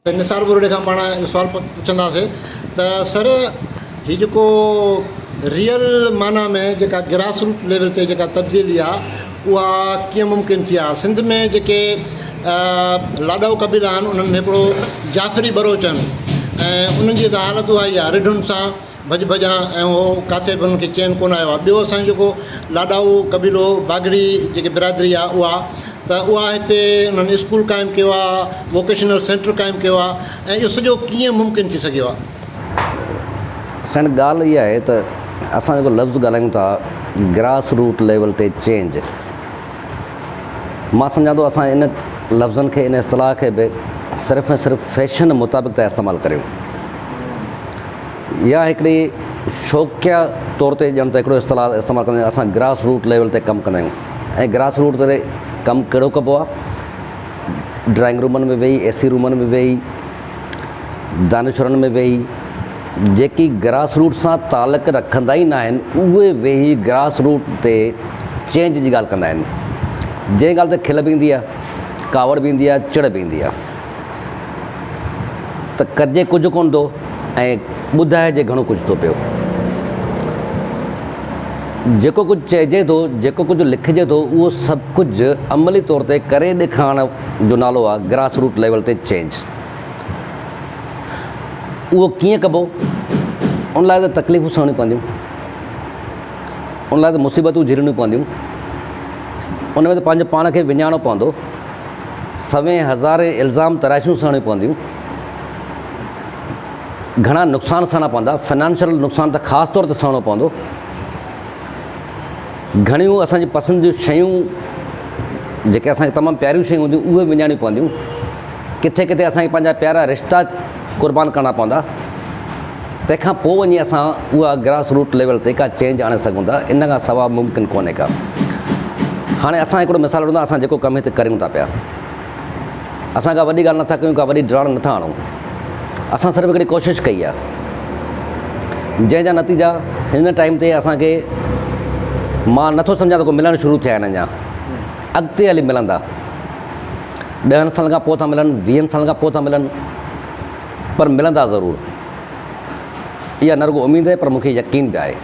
نثار ٻرڙي کان پاڻ اهو سوال پڇنداسين ته سر هي جيڪو ريئل معنيٰ ۾ جيڪا گراس روٽ ليول تي جيڪا تبديلي آ اها ڪيئن ممڪن ٿي آ سنڌ ۾ جيڪي لاڏائو قبيلا آهن انهن ۾ هڪڙو جعفري ٻروچ آهن ۽ انهن جي ته حالت اها ئي آ رڍن سان ڀڄ ڀڄان ۽ اهو ڪاٿي به انهن کي چين ڪونه آيو آهي. ٻيو اسان جو جيڪو لاڏائو قبيلو باگڙي جيڪي برادري آهي اها ته اها هتي انهن اسڪول قائم ڪيو آهي، ووڪيشنل سينٽر قائم ڪيو آهي ۽ اهو سڄو ڪيئن ممڪن ٿي سگهيو آهي؟ سائين ڳالهه اها آهي ته اسان جيڪو لفظ ڳالهايون ٿا گراس روٽ ليول تي چينج مان سمجهان ٿو اسان ان لفظن کي ان اصطلاح کي به صرف ۽ صرف فيشن مطابق ٿا استعمال ڪريون. يا هڪڙي شوقيه طور تي ڄڻ ته هڪڙو اصطلاح استعمال ڪندا آهيون اسان گراس روٽ ليول تي ڪم ڪندا آهيون ۽ گراس روٽ تي ڪم ڪهڙو ڪبو آهي ڊرائنگ رومن ۾ ويهي اي سي رومن ۾ ويهي دانشورن ۾ ويهي جيڪي گراس روٽ سان تعلق رکندا ئي نه آهن اهي ويهي گراس روٽ تي چينج جي ڳالهه ڪندا آهن جنهن ڳالهه تي کل به ايندي آهي ڪاوڙ به ايندي آهي چڙ به ايندي آهي ته ڪجي ڪجهه ڪونه ٿو ۽ ٻڌائجي گهڻو ڪجهه ٿو پيو. جيڪو ڪجهه چئجي ٿو، جيڪو ڪجهه لکجي ٿو، اهو سڀ ڪجهه عملي طور تي ڪري ڏيکارڻ جو نالو آهي گراس روٽ ليول تي چينج. اهو ڪيئن ڪبو؟ ان لاء ته تڪليفون سهڻيون پونديون، ان لاء ته مصيبتون جهلڻيون پونديون، ان ۾ ته پنهنجو پاڻ کي وڃائڻو پوندو. سوين هزارين الزام تراشيون سهڻيون پونديون، گهڻا نقصان سهڻا پوندا، فنانشل نقصان ته خاص طور تي سهڻو پوندو، گهڻيون اسان جي پسند جون شيون جيڪي اسان کي تمام پياريون شيون هونديون اهي وڃائڻيون پونديون، ڪٿي ڪٿي اسان کي پنهنجا پيارا رشتا قربان ڪرڻا پوندا، تنهن کان پوء وڃي اسان اها گراس روٽ ليول تي ڪا چينج آڻي سگهون ٿا، ان کان سوا ممڪن ڪونهي ڪا. هاڻي اسان هڪڙو مثال وٺون ٿا، اسان جيڪو ڪم هتي ڪريون ٿا پيا، اسان ڪا وڏي ڳالهه نٿا ڪيون، ڪا وڏي ڊاڙ نٿا آڻون، اسان صرف هڪڙي ڪوشش ڪئي آهي، جنهن جا نتيجا هن ٽائيم تي اسان کي مان نٿو سمجهان ته ڪو ملڻ شروع ٿيا آهن اڃا، اڳتي هلي ملندا، ڏهن سالن کان پوء ٿا ملن، ويهن سالن کان پوء ٿا ملن، پر ملندا ضرور. اها نه رڳو اميد آهي پر مون کي يقين به آهي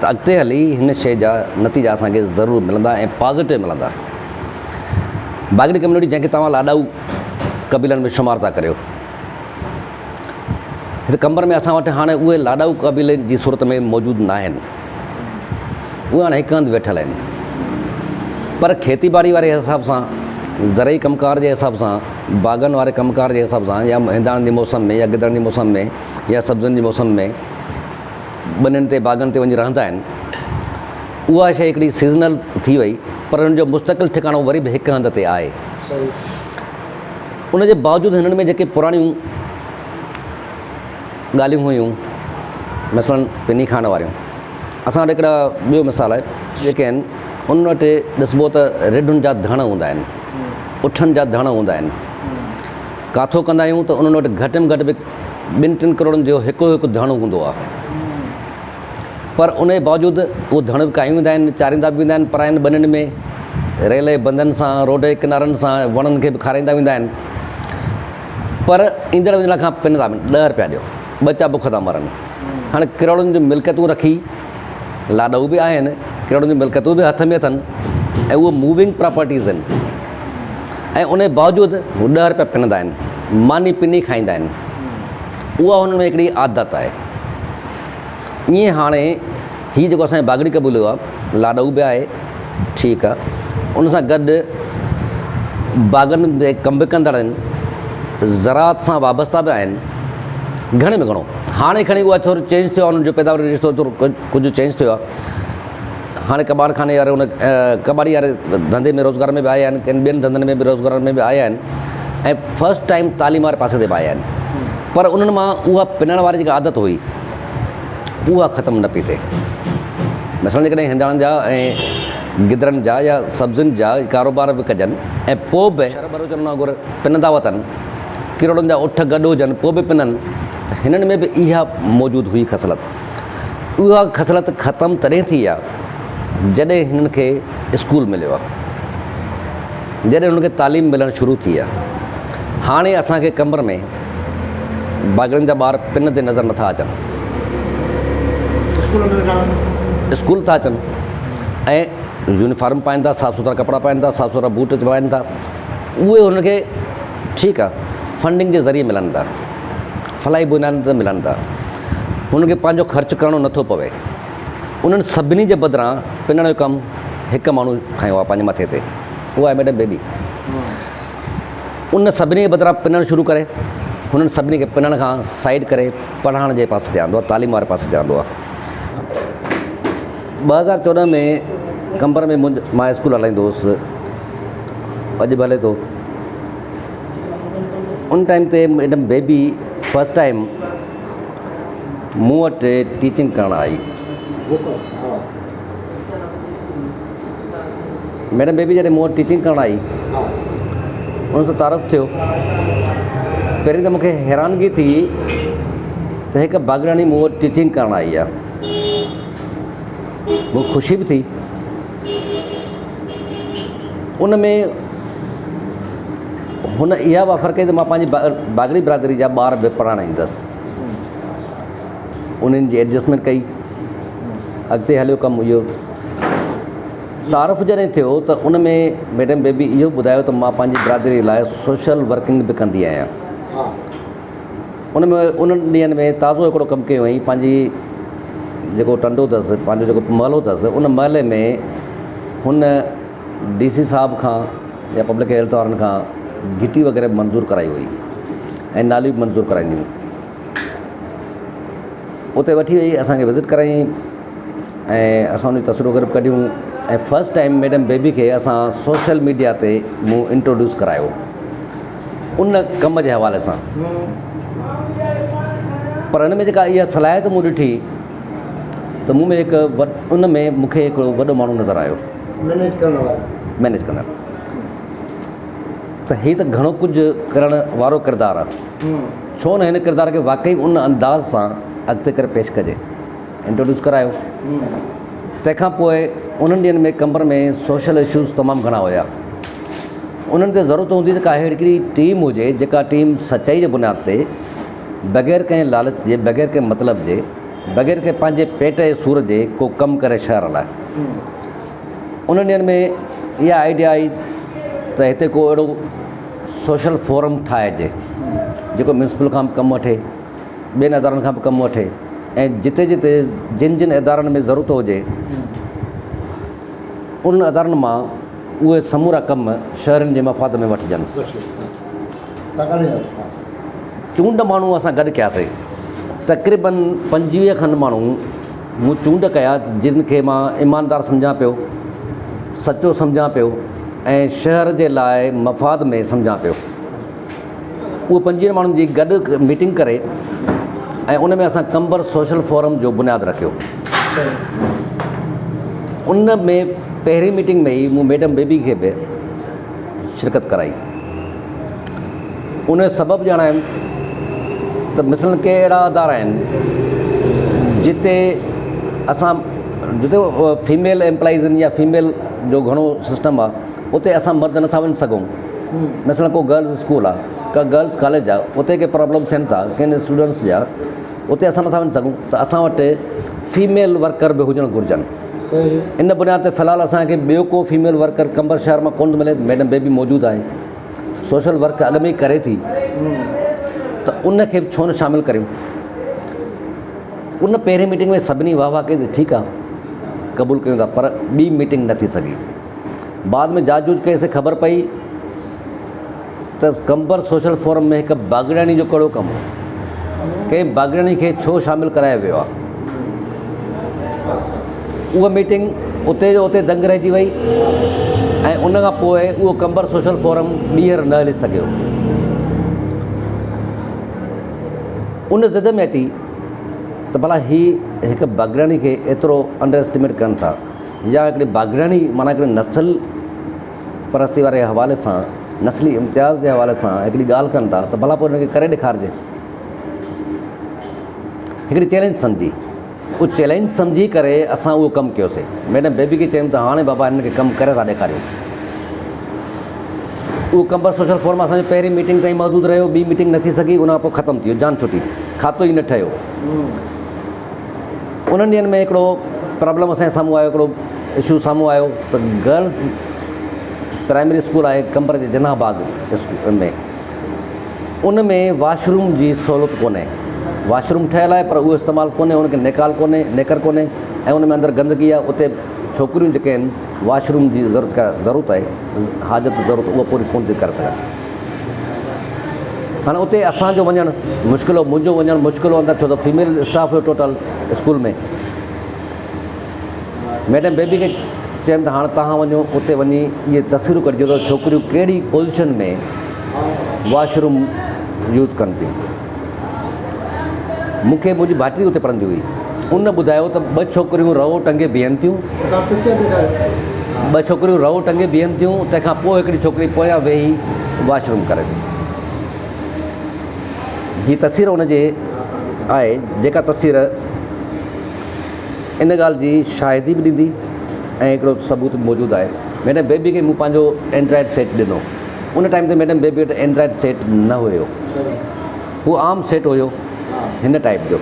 ته اڳتي هلي هن شيء جا نتيجا اسان کي ضرور ملندا ۽ پازيٽو ملندا. باگڙي ڪميونٽي جنهن کي توهان لاڏائو قبيلن ۾ شمار ٿا ڪريو هت قمبر ۾ اسان وٽ هاڻي اهي لاڏائو قبيلي جي صورت ۾ موجود ناهن. اهي هاڻي هڪ هنڌ ويٺل آهن پر کيتي ٻاڙي واري حساب سان زرعي ڪم ڪار جي حساب سان باغن واري ڪم ڪار جي حساب سان يا هنداڻن جي موسم ۾ يا گدرن جي موسم ۾ يا سبزين جي موسم ۾ ٻنين تي باغن تي وڃي رهندا آهن اها شيء هڪڙي سيزنل ٿي وئي پر ان جو مستقل ٺڪاڻو وري به هڪ هنڌ تي آهي ان جي باوجود هنن ۾ جيڪي پراڻيون ڳالهيون هيون مثلاً پني کائڻ واريون اسان وٽ هڪڙا ٻيو مثال آهي جيڪي آهن ان وٽ ڏسبو ته رڍن جا ڌڻ هوندا آهن اٺن جا ڌڻ هوندا آهن ڪاٿو ڪندا آهيون ته انهن وٽ گهٽ ۾ گهٽ به ٻن ٽن ڪروڙن جو هڪ هڪ ڌڻ هوندو آهي پر ان جي باوجود اهو ڌڻ به ڪاهي ويندا آهن چاريندا به ويندا آهن پراين ٻنين ۾ ريل جي بندن سان روڊ جي ڪنارن سان وڻن کي به کارائيندا ويندا آهن پر ايندڙ ويندڙ کان پنندا به ڏهه رپيا ڏيو ٻچا بک ٿا مرن هاڻي ڪروڙن جون ملڪيتون رکي لاڏائو به آهن ڪروڙن جون ملڪيتون به هٿ ۾ اٿن ۽ اهو موونگ پراپرٽيز آهن ۽ ان جي باوجود هو ڏهه رپيا پنندا آهن ماني پني کائيندا آهن اها هنن ۾ هڪڙي عادت آهي ائين هاڻي هي جيڪو اسان جو باگڙي قبيلو آهي لاڏائو به آهي ٺيڪ آهي ان سان گڏ باغن ۾ ڪم به ڪندڙ آهن زراعت سان وابسته به آهن گهڻي ۾ گهڻو هاڻي کڻي اها ٿورو چينج ٿيو آهي انهن جو پيداواري رشتو ٿورو ڪجهه چينج ٿيو آهي هاڻي ڪٻاڙ خاني واري ان ڪٻاڙي واري ڌنڌي ۾ روزگار ۾ به آيا آهن ڪن ٻين ڌنڌن ۾ به روزگار ۾ به آيا آهن ۽ فرسٽ ٽائيم تعليم واري پاسي تي به آيا آهن پر انهن مان اها پنڻ واري جيڪا عادت هئي اها ختم نه پئي ٿئي مثلاً جيڪڏهن هنداڻن جا ۽ گدرن جا يا سبزين جا ڪاروبار به ڪجن ۽ پوء به شھر ٻروچن وانگر پنندا وتن ڪروڙن جا اٺ گڏ هجن پوء به پنن ته هنن ۾ به اها موجود هئي خصلت اها خصلت ختم تڏهن ٿي آ جڏهن هنن کي اسڪول مليو آ جڏهن هنن کي تعليم ملڻ شروع ٿي آ. هاڻي اسان کي قمبر ۾ باگڙين جا ٻار پن تي نظر نٿا اچن. اسڪول ٿا اچن ۽ يونيفارم پائن ٿا، صاف سٿرا ڪپڙا پائن ٿا، صاف سٿرا بوٽ پائن ٿا. اهي هنن کي ٺيڪ آ فنڊنگ جي ذريعي ملن ٿا، فلاحي بنيادن تي ملن ٿا. هنن کي پنهنجو خرچ ڪرڻو نٿو پوي. انهن سڀني جي بدران پنڻ جو ڪم هڪ ماڻهو کنيو آهي پنهنجي مٿي تي، اها آهي ميڊم بيبي. ان سڀني جي بدران پنڻ شروع ڪري هنن سڀني کي پنڻ کان سائيڊ ڪري پڙهائڻ جي پاسي تي آندو آهي، تعليم واري پاسي تي آندو آهي. 2014 ۾ قمبر ۾ مان اسڪول هلائيندو هوس، اڄ به هلي ٿو. ان ٽائيم تي ميڊم بيبي فرسٽ ٽائيم مون وٽ ٽيچنگ ڪرڻ آئي. ميڊم بيبي جڏهن مون وٽ ٽيچنگ ڪرڻ آئي ان سان تعارف ٿيو. پهرين ته مون کي حيرانگي ٿي ته هڪ باگڙاڻي مون وٽ ٽيچنگ ڪرڻ آئي آهي. مون کي خوشي به ٿي. ان ۾ هن اها به آفر ڪئي ته مان پنهنجي باگڙي برادري جا ٻار به پڙهائڻ ايندس. انهن جي ايڊجسٽمينٽ ڪئي. اڳتي هليو ڪم اهو تعارف جڏهن ٿيو ته ان ۾ ميڊم بيبي اهو ٻڌايو ته مان پنهنجي برادري لاء سوشل ورڪنگ به ڪندي آهيان. ان ۾ انهن ڏينهن ۾ تازو هڪڙو ڪم ڪيو هئائين پنهنجي جيڪو ٽنڊو اٿس پنهنجو جيڪو محلو اٿس ان محلي ۾ هن ڊي سي صاحب کان يا پبلڪ هيلٿ وارن کان گهٽي وغيره به منظور ڪرائي هئي ۽ ناليون به منظور ڪرائيون هيون. اتي وٺي وئي اسان کي وزٽ ڪرايائين ۽ اسان ان جون تصويرون وغيره به ڪڍيون ۽ فرسٽ ٽائيم ميڊم بيبي کي اسان سوشل ميڊيا تي مون انٽروڊيوس ڪرايو ان ڪم جي حوالي سان پر ان ۾ جيڪا اها صلاحيت مون ڏٺي ته مون ۾ هڪ ان ۾ مون کي هڪڙو وڏو ماڻهو نظر آيو مينيج ڪرڻ وارو مينيج ڪندڙ ته هي ته گهڻو ڪجهه ڪرڻ وارو ڪردار آهي ڇو نه هن ڪردار کي واقعي ان انداز سان اڳتي ڪري پيش ڪجي. انٽروڊيوس ڪرايو. تنهن کان پوء انهن ڏينهن ۾ قمبر ۾ سوشل اشوز تمام گهڻا هيا. انهن تي ضرورت هوندي ته ڪا هڪڙي ٽيم هجي جيڪا ٽيم سچائي جي بنياد تي بغير ڪنهن لالچ جي بغير ڪنهن مطلب جي بغير ڪنهن پنهنجي پيٽ جي سور جي ڪو ڪم ڪري شهر لاء. انهن ڏينهن ۾ اها آئيڊيا آئي ته هتي ڪو اهڙو سوشل فورم ٺاهجي جيڪو ميونسپل کان به ڪم وٺي ٻين ادارن کان به ڪم وٺي ۽ جتي جتي جن جن ادارن ۾ ضرورت هجي انهن ادارن مان اهي سمورا ڪم شهرين جي مفاد ۾ وٺجن. چونڊ ماڻهو اسان گڏ ڪياسي تقريبن 25 کن ماڻهو مون چونڊ ڪيا جن کي مان ايماندار سمجهان پيو سچو سمجهان پيو ۽ شهر جي لاء مفاد ۾ سمجهان پيو. اهو 25 ماڻهن جي گڏ ميٽنگ ڪري ۽ ان ۾ اسان قمبر سوشل فورم جو بنياد رکيو. ان ۾ پهرين ميٽنگ ۾ ئي مون ميڊم بيبي کي به شرڪت ڪرائي. ان جو سبب ڄاڻايم ته مثلاً ڪي اهڙا ادارا آهن جتي اسان جتي فيميل ايمپلائيز آهن يا فيميل جو گهڻو سسٽم آهي اتي اسان مرد نٿا وڃي سگهون. مثلاً ڪو گرلز اسڪول آهي ڪا گرلز ڪاليج آهي اتي ڪي پرابلم ٿين ٿا ڪن اسٽوڊنٽس جا اتي اسان نٿا وڃي سگهون ته اسان وٽ فيميل ورڪر به هجڻ گهرجن. ان بنياد تي في الحال اسان کي ٻيو ڪو فيميل ورڪر قمبر شهر مان ڪونه ٿو ملي. ميڊم بيبي موجود آهي سوشل ورڪ اڳ ۾ ئي ڪري ٿي ته ان کي به ڇو نه شامل ڪريون. ان پهرين ميٽنگ ۾ سڀني واهه واهه ڪئي ته ٺيڪ آهي قبول ڪيون ٿا پر ٻي ميٽنگ نه ٿي سگهي. بعد ۾ جاچ جوچ ڪئي سي خبر پئي ته قمبر سوشل فورم ۾ هڪ باگڙياڻي جو ڪهڙو ڪم هو، ڪنهن باگڙياڻي کي ڇو شامل ڪرايو ويو آهي. اها ميٽنگ اتي جو اتي دنگ رهجي وئي ۽ ان کان پوء اهو قمبر سوشل فورم ٻيهر نه هلي سگهيو. ان ضد ۾ اچي ته ڀلا هي هڪ باگڙياڻي کي ايترو انڊر اسٽيميٽ ڪن ٿا يا هڪڙي باگڙياڻي معنيٰ هڪڙي نسل پرستي واري حوالي سان نسلي امتياز جي حوالي سان هڪڙي ڳالهه ڪن ٿا ته ڀلا پوء هن کي ڪري ڏيکارجي. هڪڙي چئلينج سمجهي اهو چئلينج سمجهي ڪري اسان اهو ڪم ڪيوسي. ميڊم بيبي کي چيم ته هاڻي بابا هنن کي ڪم ڪري ٿا ڏيکاريون. اهو قمبر سوشل فورم اسان جو پهرين ميٽنگ تائين محدود رهيو، ٻي ميٽنگ نه ٿي سگهي، ان کان پوء ختم ٿي ويو، جان ڇٽي، کاتو ئي نه ٺهيو. انهن ڏينهن ۾ هڪڙو پرابلم اسان جي سامهون آيو، هڪڙو اشو سامهون آيو ته گرلز پرائمري اسڪول آهي قمبر جي جناح باغ اسڪول ۾، ان ۾ واش روم جي سهولت ڪونهي، واش روم ٺهيل آهي پر اهو استعمال ڪونهي، ان کي نيڪال ڪونهي، نيڪر ڪونهي ۽ ان ۾ اندر گندگي آهي، اتي ڇوڪريون جيڪي آهن واش روم جي ضرورت ڪا ضرورت آهي حاجت ضرورت اها پوري ڪونه ٿي ڪري سگهن. هاڻي اتي اسان جو وڃڻ مشڪل هو، منهنجو وڃڻ مشڪل هو اندر ڇو ته فيميل اسٽاف هيو ٽوٽل اسڪول ۾. ميڊم بيبي کي چيم ته هاڻ توهان وڃو اتي وڃي اهي تصويرون ڪڍجو ته ڇوڪريون ڪهڙي پوزيشن ۾ واش روم يوز ڪن ٿيون. مون کي منهنجي ڀائٽي اتي پڙهندي هئي ان ٻڌايو ته ٻه ڇوڪريون رئو ٽنگي بيهن ٿيون ٻه ڇوڪريون رئو ٽنگي بيهن ٿيون تنهن کان پوء هڪڙي ڇوڪري پويان ويهي واش روم ڪري ٿي. هي تصوير ان جي آهي جيڪا تصوير ان ڳالهه جي شاهدي به ڏيندي ۽ هڪڙو ثبوت به موجود آهي. ميڊم بيبي کي مون پنهنجو اينڊرائيڊ سيٽ ڏنو. ان ٽائيم تي ميڊم بيبي وٽ اينڊرائيڊ سيٽ نه هيو. هو عام سيٽ هيو هن ٽائيپ جو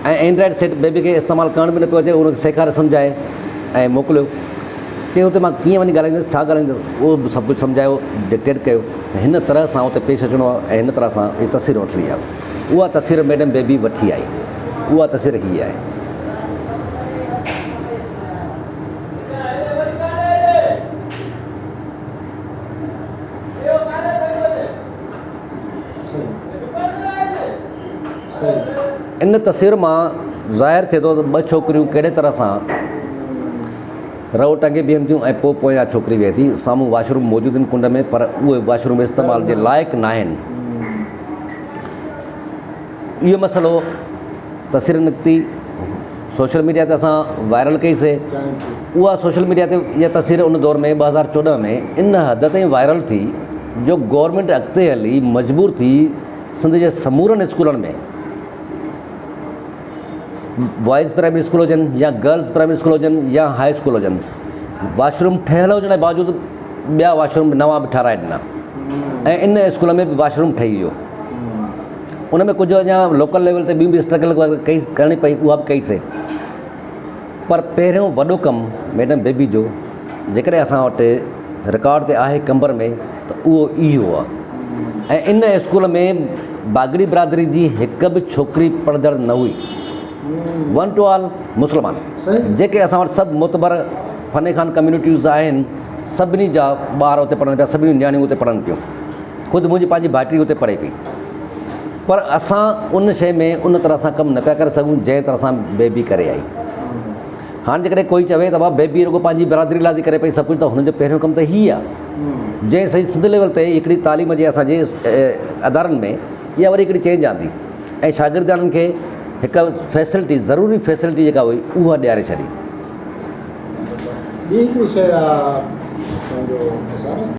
۽ اينڊرائيڊ سيٽ بيبي کي استعمال ڪرڻ به نه پيو اچي ان کي سيکاري سمجهائي ۽ موڪليو چي اتي مان ڪيئن وڃي ڳالهائيندس ڇا ڳالهائيندس اهو به سڀ ڪجهه سمجهايو ڊڪٽيٽ ڪيو ته هن طرح سان اتي پيش اچڻو آهي ۽ هن طرح سان هي تصوير وٺڻي آهي. اها تصوير ميڊم بيبي وٺي آئي. اها تصوير هيء آهي. ان تصوير مان ظاهر ٿئي ٿو ته ٻه ڇوڪريون ڪهڙي طرح سان رئو ٽنگي بيهن ٿيون ۽ پوء پويان ڇوڪري ويهي ٿي. سامهون واش روم موجود آهن ڪنڊ ۾ پر اهي واش روم استعمال جي لائق ناهن. اهو مسئلو تصوير نڪتي سوشل ميڊيا تي اسان وائرل ڪئي سي اها سوشل ميڊيا تي اها تصوير ان دور ۾ 2014 ۾ ان حد تائين وائرل ٿي جو گورنمينٽ اڳتي هلي مجبور ٿي سنڌ جي سمورن اسڪولن ۾ بوائز پرائمري اسڪول هجن يا گرلز پرائمري اسڪول هجن يا هاء اسڪول هجن واش روم ٺهيل هجڻ جي باوجود ٻيا واش روم نوان به ٺهرائي ڏنا ۽ ان اسڪول ۾ به واش روم ٺهي ويو ان ۾ ڪجهه اڃا لوڪل ليول تي ٻيون به اسٽرگل ڪئي ڪرڻي پئي اها به ڪئي سي پر پهريون وڏو ڪم ميڊم بيبي جو جيڪڏهن اسان وٽ رڪارڊ تي آهي قمبر ۾ ته اهو اهو آهي ۽ ان اسڪول ۾ باگڙي برادري جي هڪ به ڇوڪري پڙهندڙ نه هئي ون ٽو آل مسلمان جيڪي اسان وٽ سڀ معتبر فني خان ڪميونٽيز آهن سڀني جا ٻار اتي پڙهن پيا سڀني نياڻيون اتي پڙهن پيون خود منهنجي پنهنجي ڀائٽي اتي پڙهي پئي پر اسان ان شيء ۾ ان طرح سان ڪم نه پيا ڪري سگهون جنهن طرح سان بيبي ڪري آئي هاڻ جيڪڏهن ڪوئي چوي ته بابا بيبي رڳو پنهنجي برادري لاء ٿي ڪري پئي سڀ ڪجهه ته هن جو پهريون ڪم ته هي آهي جنهن سڄي سنڌ ليول تي هڪڙي تعليم جي اسان جي ادارن ۾ اها وري هڪڙي چينج آندي ۽ شاگردياڻين کي هڪ فيسلٽي ضروري فيسلٽي جيڪا هئي اها ڏياري ڇڏي. ٻي هڪڙي شيء آ پنهنجو